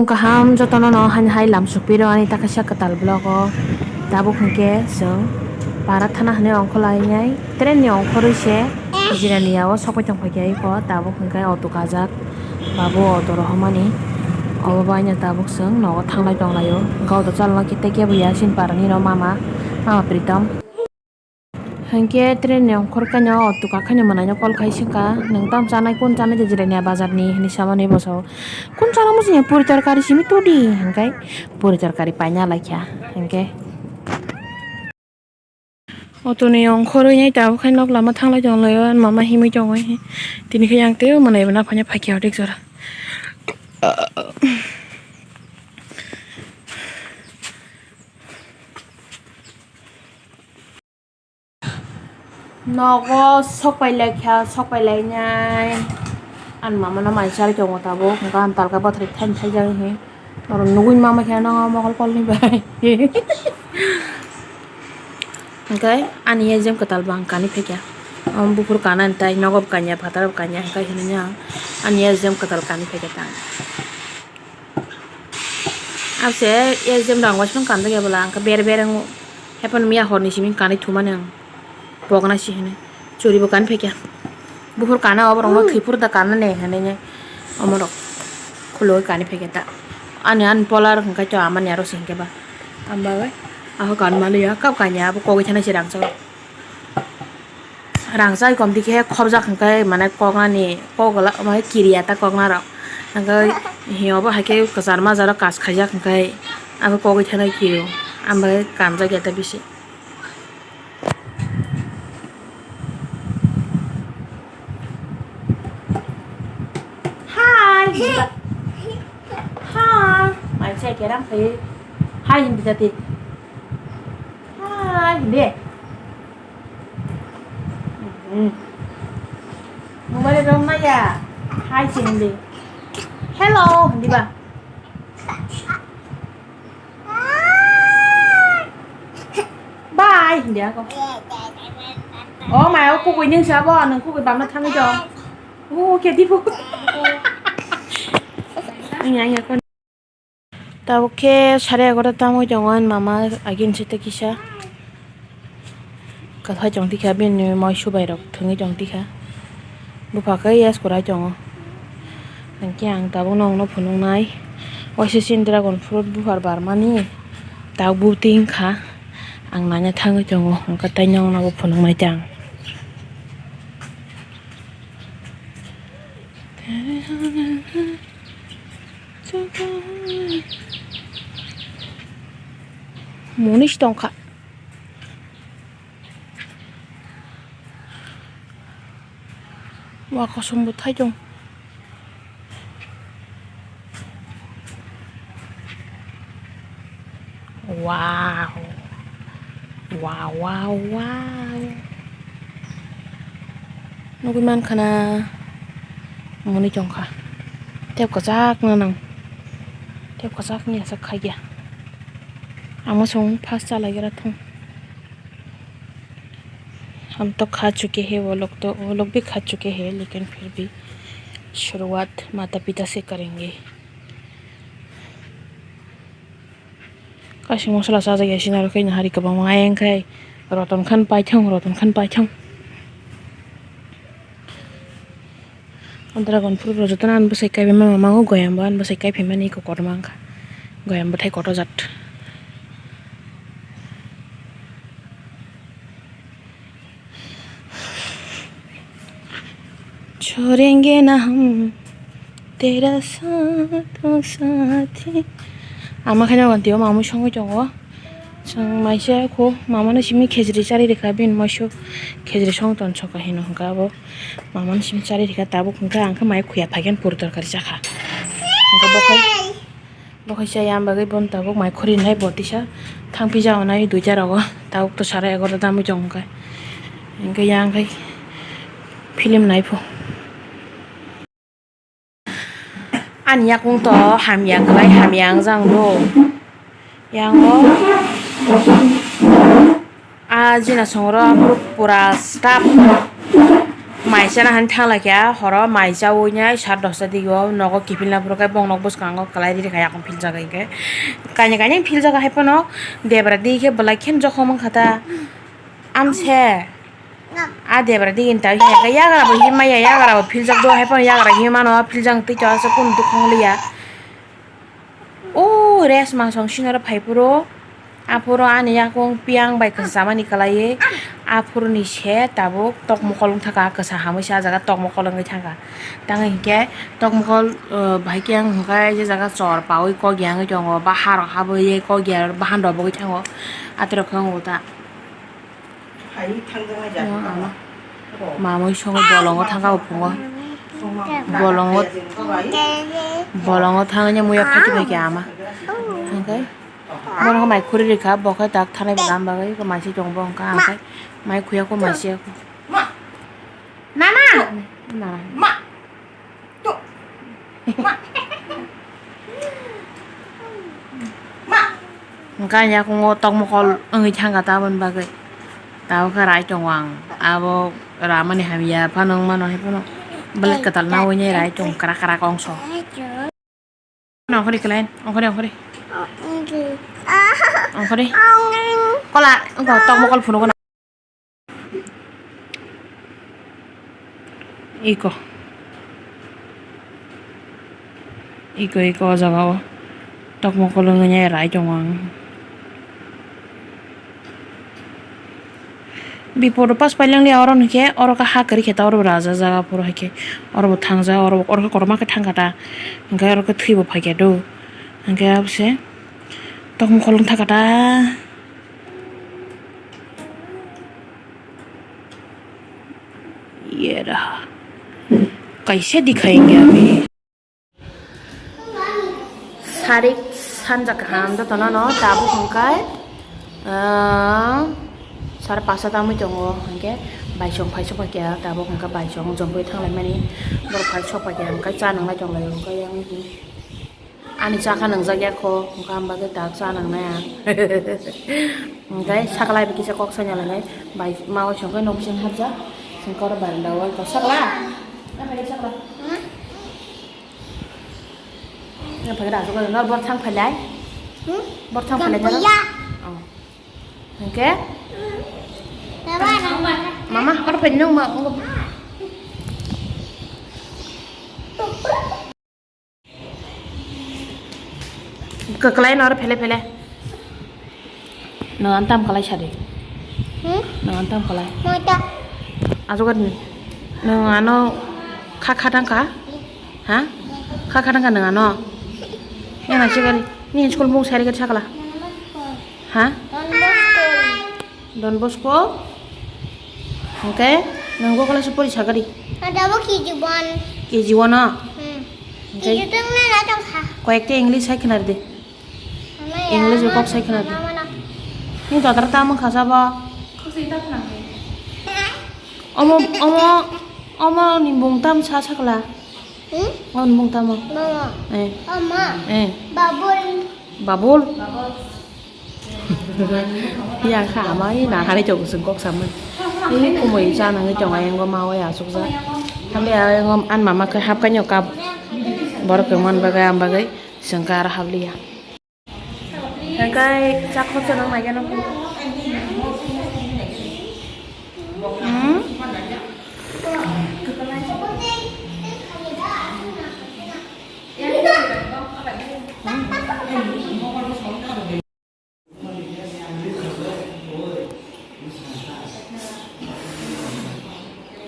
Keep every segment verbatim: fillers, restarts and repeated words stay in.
Kaham jotono no hani hai lam sukpiro ani ta kaisa kwtal vlog o. Tabuk hinkhe chwng para thana hinwi ongkhorlainai, train ni ongkhorwi se Jirani ya o sokbai tongphaikha iko, tabuk hinkhe auto kajak, babu auto rohormani, obo bai no tabuk chwng nogo thanglai tonglaio, hinkhe auto chalokhe tei kebo ya chini para ni no mama, mama Pritom. Hinkhe train ni ongkhor khe no auto kakhaino mwnaino call khai swngkha, "Nwng tamo chanai, kun chanai de Jirania bazar ni?" hinwi samani bwsao. "Kun chana muchungya, puri torkari simi todi," hinkhe puri torkari paina laikha hinkhe. Auto ni ongkhorwi tabuk khe nok lama thanglai tonglaio, ani mama himwi tongo. Tini khe yang tei mwnai bo naphanya phaikha hotek jora. Nogo sokpai laikha, sokpai lainai. Ani mama no mai chari tongo tabuk, hwnkhe ani talka bathari thaini thaijak hi. Norok nugui mama khe no mokol kolni bai. Hwnkhe ani exam kwtal bo ang kanwi phaikha. Omo buphuru kanani tai nogo bo kanya, phataro bo kanya, hwnkhe hinwi ang ani exam kwtal kanwi phaikha ta. Abse exam rang waismang kanjak ya bwla, ang khe bere bere wngo. Hepan miya horni simi kanwi thumani ang. Pokna si hwnwi. Churi bo kanwi phaikha. Buphur kana obo rokno thwipur da kana ne hwnwi ne. Omorok khulugwi kanwi phaikha ta. Ani ani polar hwnkhe to amani aro si hwnkhe ba. Ang bagwi. Aho kanmani ya kap kanya abo kogwi thana si rangchak rok. Rangchak kom dikhe khobjak hwnkhe mane koknani kok la mane kiriya ta kokna rok. Hwnkhe hi obo hai khe kwchar majaro kas khaijak hwnkhe abo kogwi thana kirio. Ang bagwi kanjak ya ta bisi. Hi. Hi. Mai se keram khai. Hi hindi jati. Hi hindi. Hmm. Mobile rom na ya. Hi si hindi. Hello hindi ba. Bye, hindi ako. Oh, may ako kukuy ning siya bo, nang kukuy bam na thangwi dong. Oh, kedi po. Ang yang ako. Tabuk khe sare egaroh ta tamo tongo, ani mama agin site kisa. Kathai chong tikha bini moi subai rok thwngwi chong tikha. Bupha khe yes kwrai tongo. Hinkhe ang tabuk nokno phunuknai. Waisa chini dragon fruit buphar barmani tabuk buting kha. Ang naina thangwi tongo, hwnkhe tei nokno bo phunuknai tei ang. Munis tongkha. Wa kosom bo thai tong. Wow. Wow, wow, wow. Nugui mankha na muni tongkha. Tep kwchak no nang. Tep kwchak ni aswk khaikya. Amo song first chalai gra thung. हम तो खा चुके हैं, वो लोग तो, वो लोग भी खा चुके हैं, लेकिन फिर भी शुरुआत माता पिता से करेंगे। Kaisa mosola chajak ya sina rw khe hari kwbangma ayang khai roton khan paithang, roton khan paithang. O dragon fruit rok jotono ani bwsai kaiphai mango, goyam bo ani bwsai kaiphai mani kotorma wngkha, goyam bwthai kotor jat. छोड़ेंगे ना हम तेरा साथ ओ साथी. Ama khe no tio mamui songwi tongo. Chwng maisa kho mamano simi khejri chari rikha, bini moisu khejri song ton soka hino hwnkha abo. Mamano simi chari rikha tabuk hwnkha, ang khe mai khuya phaikhe puri torkari chakha. Hwnkha bokhai, bokhai chaya, ang bagwi bono tabuk mai khuri nai bo tisa thang pija onai duita rogo. Tabuk to sara egaroh ta tamwi tong kha. Hwnkhe yang khai film nai pho. Ani yakung to hamya kwlai, hamya wngjak do. Yango a jina songro aphuru pura staff Mai chana han thangla khe horo mai chaui nai sat dosta dio nogo kiphilna phuru khe bongni bwskango kwlai riri kha yakung philjago hinkhe. Kainwi kainwi philjago hai phano debra di khe belai kheno jokhom wngkha ta. Amse. A debra di inta hinkhe yagra bo himya yagra bo philjak do hai phano yagra himya no philjak twi to asa kunu dukhong liya. O rest masong sinoro phai phuru, aphuru ani yakung piyang bai kwchamani kwlaiwi, aphuruni se tabuk tok mokol wngthaka, kwsa hamwi se ah jaga tok mokol wngwi thangkha. Tamo hinkhe tok mokol, uh, bahai khe ang hwnkhai je jaga chor paui kok ya wngwi tongo, ba harok habwi kok ya bahan rok bogwi thango, aterok khe wngo ta. Mamui songo bolongo thangka bo phungo. Bolongo, bolongo thangwi muya phati bai khe ama. Hingke bono mai khuri rikha, bo khe dak thanai bo lam bagwi, ko mai se tongo bo hwnka, hingke mai khuya ko mai se. Nana! Nana. Hwnkhe ani yakungo tok mokol wngwi thangkha taboni bagwi. Tabukhe rai tongo ang. Abo ramani hamya phano wngmano hai phano belai kwtal naui nai rai tongo kwrak kwrak ongso. Ongkhordi kwlai, ongkhordi, ongkhordi. Ongkhordi. Kola, ongkho tok mokol phunukgo. Iko. Iko, iko, o jaga o. Tok mokol wngwi rai tongo ang. Bipodo pas pailangdi oro hwnkhe, oro khe ha kwrwi khe ta, oro bo raja jaga phuru hai khe. Oro bo thangja, oro bo, oro khe kotorma khe thangkha ta. Hwnkhe oro khe thwi bo phaikha do. Hwnkhe abose tok mokol wng thangkha ta. Yera. Kaisa dikhai nge abi. Sarik sanja kaham jotono no tabuk hwnkhe, ah, sar pasta tangwi tongo hwnkhe baisong phai sokphaikha tabuk hwnkhe baisong jompui thanglaimani borok phai sokphaikha hwnkhe cha nwngnai tonglaio hwnkhe yang. Ani chakha nwngjak ya kho, hwnkha hwnba khe dak cha nangnai ang. Hwnkhe sakla bai kisa kok sanya langnai, bai ma waisong khe nok bising hapjak, hwnkhe oro baranda o kok sakla. Naphai sakla. Naphai khe asuk nor bor thang phailai. Hmm? Bor thang phailai jaro. Oh. Hwnkhe? Mama, oro phai nung ma. Kwklai no oro phele phele. Nwng ang tam kwlai sadi. Hmm? Nwng ang tam kwlai. Moita. Aswk nwng ano kha kha tang kha? Ha? Kha kha tang kha nwng ano? Yang na chigari. Ni school mung sari ka chakla. Ha? Don Bosco. Hwnkhe nwng bo class o pori sagadi? Adabo K G one. K G one o? Hmm. Hwnkhe K G two na na tong kha. Koyekta English hai khna rwdi. English o kok sai khna rwdi. Ni totra tamo khasa bo. Omo, omo, omo ni bung tam sa sakla. Hmm? Omo ni bung tamo. Mama. Eh. Mama. Eh. Babul. Babul. Ya kha ama i na hari chok sung kok samani. I kumui cha nang i chong ayang go ma o ya suk ja. Kami ayang go an mama khe hap kanyo kap. Borok khe man bagai am bagai sengkar hap liya. Kai cha khok cha nang mai gano. Hmm?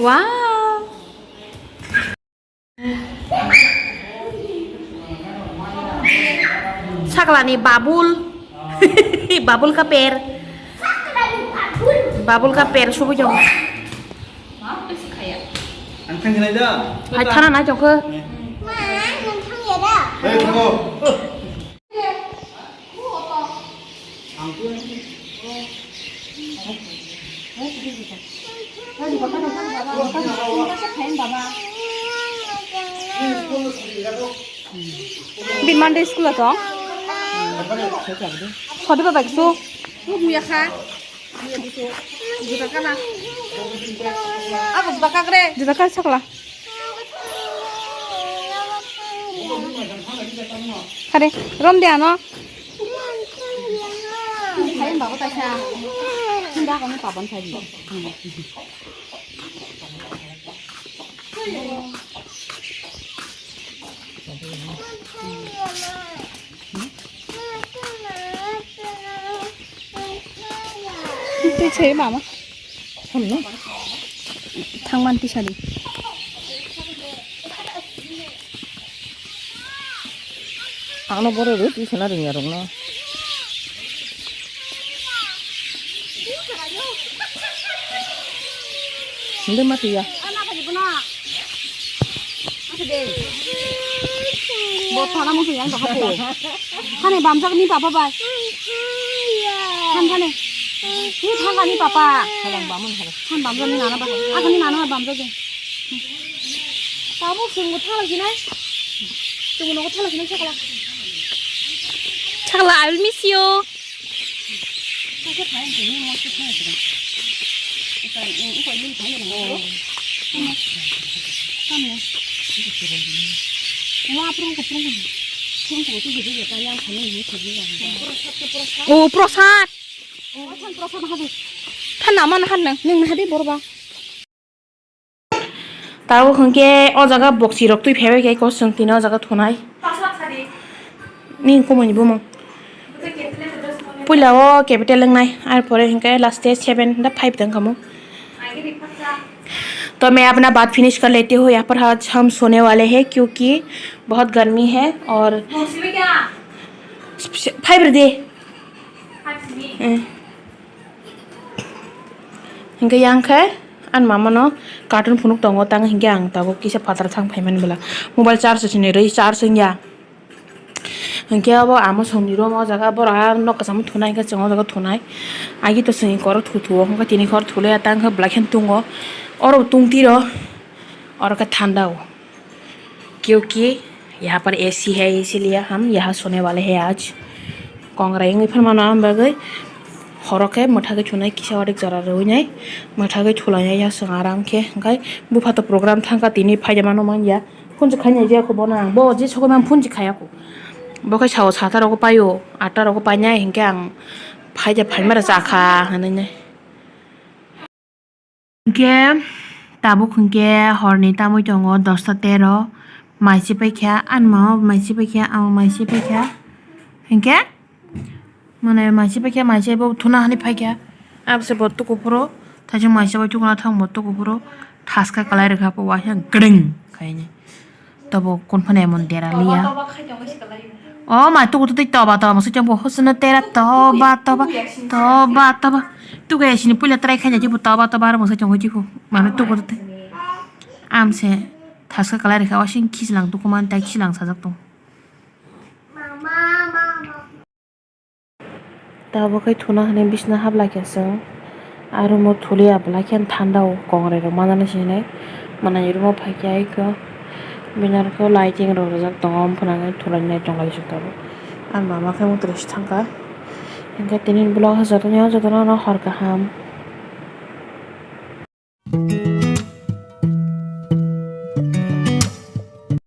Wow. Saklani babul. Babul kaper. Babul kaper subui tongo. Ang thang nai da. Hai thana nai tongkho. Ma, nang thang ya da. Hei, thango. Bin Monday school ato. Sodi ba bakso. Muya kha. Muya buso. Juta kana. Ako juda kakre. Juda kak sakla. Hare, rom de ano. Hai, bago taisa. Hinda kami papan sai. Twi se mama. Thangman tisa di. Ano boro rw twi sana rwngya rokno. Hindi mati ya. Bo thana musu yang to hapo. Hane bamjak ni papa bai. Han hane. Ni thanga ni papa. Halang bamun halang. Han bamjak ni nana ba. Ako ni nana bamjak de. Tamo sungguh thala gini. Sungguh nogo thala gini sakala. Sakala, I will miss you. O prasad. Thanna mana han nang? Nang hadi borba. Tabuk hwnkhe o jaga boksi rok twi phaibai khe kosong tini o jaga thunai. Ni kumui ni bumung. Puila o capital wngnai, ar pore hwnkhe last stage seven da five tong kamo. तो मैं अपना बात फिनिश कर लेती हूँ। यहाँ पर आज हम सोने वाले हैं क्योंकि बहुत गर्मी है और five deh. Hingke yang khe ani mama no cartoon phunuk tongo, tang hingke ang tabuk kisa phataro thang phaimani bwla mobile charge sini rwi charge wngya. Hingke abo amo songni room o jaga borok nok kwchangma thunai hingke chwng o jaga thunai. Agi to chwngni koro thu thuo hingke tini koro thulai ya tang khe bwlai khe tongo oro tong tiro oro khe thanda o. क्योंकि यहाँ पर एसी है, इसीलिए हम यहाँ सोने वाले हैं आज। Kongrai wngwi phano mano, ang bagwi horo khe mwthagwi thunai kisa odik jora rwinai mwthagwi thulainai ya chwng aram khe. Hwnkhe bupha to program thangkha, tini phaida mano manya phone se khainai je kho bono ang bo je sokoi man phone se khaya kho. Bo khe sao sata rogo paio, atta rogo painai hwnkhe ang phaida phaimara chakha hwnwi nai. Hwnkhe tabuk hwnkhe horni tamwi tongo dosta tero, mai se paikha, ani mama bo mai se paikha, ang bo mai se paikha. Hwnkhe mane mai se paikha, mai se bo thuna hani phaikha. Abose bo tuku phuru thaisung mai se bai thukna thang bo tuku phuru thaska kalai rwkha bo waisa gring khaini. Tobo kun phano emon dera liya. O ma tuku twi toba toba mwsai chwng bo hosno tera toba toba toba toba. Tuku ya sini puila try khaina jibu toba toba aro mwsai chwng jibu. Mano tuku twi. Amse thaska kalai rikha o sing khichlang tuku man tai khichlang sajak tong. Tabuk khe thuna hwnwi bisina hablai khe chwng a room o thuliya, belai kheno thanda o kongrai rok manani se hinwi manani room o phai khe ai khe bini aro khe lighting rok rijak tongo, wngphano hwnwi thulainai tonglai se tabuk. Ani mama khe muitroi se thangkha, hwnkhe tini vlog jotono jotono hor kaham.